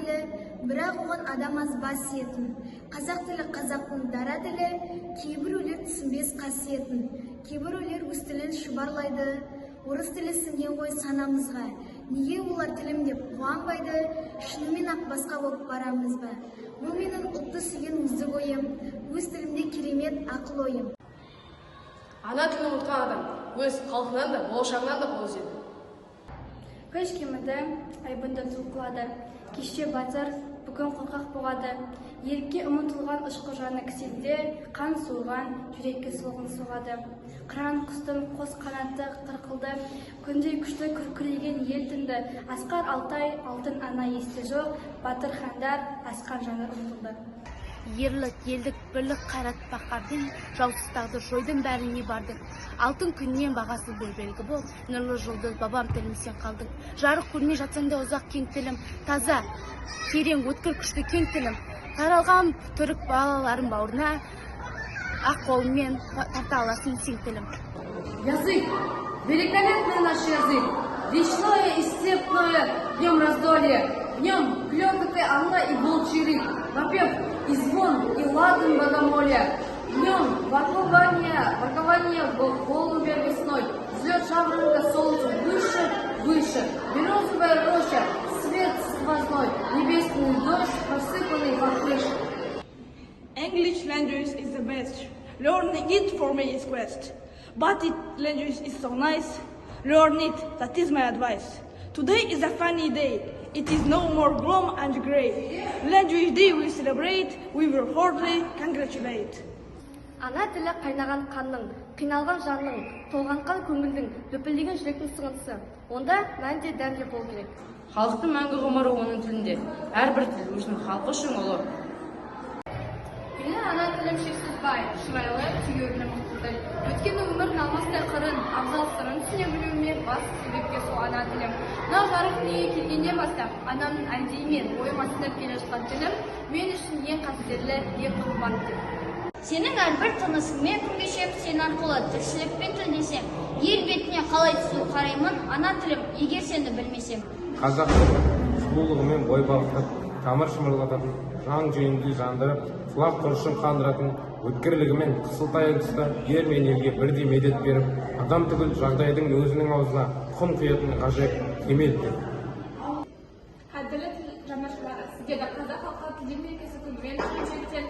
тілі, бірақ оған адам аз бас иетін. Қазақ тілі — қазақтың дара тілі, кейбіреулер түсінбес қасиетін. Кейбіреулер өз тілін шұбарлайды, орыс тілі сіңген ғой санамызға. Неге олар тілім деп қуанбайды, шынымен ақ басқа болып барамыз ба? Бұл менің ұлтты сүйген өздік ойым, өз тілімде керемет ақыл ойым. Ана тілін ұмытқан адам өз халқынан да, болашағынан да қол үзеді. Күш кеміді, айбынды тұл қылады. Кеше батыр, бүгін қорқақ болады. Ерікке ұмтылған ұшқыр жаны кісенде, қан суыған жүрекке солғын соғады. Қыран құстың қос қанаты қырқылды, күндей күшті күркіреген ел тынды. Асқар Алтай, алтын ана есте жоқ, батыр хандар, асқан жандар ұмытылды. Ерлік, елдік, бірлік, қайрат бақардың, жаусыз тағдыр жойдың бәріне бардың. Алтын күннен бағасыз бір белгі бол, нұрлы жұлдыз, бабам тілім, сен қалдың. Жарық көрмей жатсаң да ұзақ, кең тілім, таза, терең, өткір, күшті кең тілім. Таралған түрік балаларын бауырына ақ қолыңмен тарта аласың сен, тілім. Язык, великолепный наш язык, речное и степное в нем раздолье, в нем клёкот и алла и волчий рык, напев и звон, и ладан богомолья, в нем воркование, воркование голубя весной, взлет жаворонка солнцу выше, выше, березовая роща, свет сквозной, небесный дождь, посыпанный по крыше. English language is the best. Learning it for me is quest. But it language is so nice. Learn it, that is my advice. Today is a funny day. It is no more gloom and grey. Language Day we celebrate, we will heartily congratulate. Ана тілі — қайнаған қанның, қиналған жанның, толғанған көңілдің, лүпілдеген жүректің сыңғысы. Онда мән де, дәм де болу керек. Халықтың мәңгі ғұмыры оның тілінде. Әрбір тіл өзінің халқы үшін ұлы. Менің ана тілім шексіз бай, шырайлы, тегеуріні мықты тіл. Өйткені өмірдің алмастай қырын, абзал сырын түсіне білуіме басты себепкер сол ана тілім. Мынау жарық дүниеге келгеннен бастап, анамның әлдиімен бойыма сіңіп келе жатқан тілім мен үшін ең қастерлі, ең қымбат тіл. Сенің әрбір тынысыңмен күн кешем, сен арқылы тіршілікпен тілдесем. Ел бетіне қалай сұлу қараймын, ана тілім, егер сені білмесем? Қазақтың сұлулығымен бой балқытып, тамыр шымырлататын, жан жүйеңді жандырып, құлақ құрышын қандыратын, өткірлігімен қысылтаяң тұста ер мен елге бірдей медет беріп, адам түгіл жағдайдың өзінің аузына құм құятын ғажайып кемел тіл. Қадірлі тіл жанашырлары, сіздерді Қазақ халқы тілдер мерекесі күнімен шын жүректен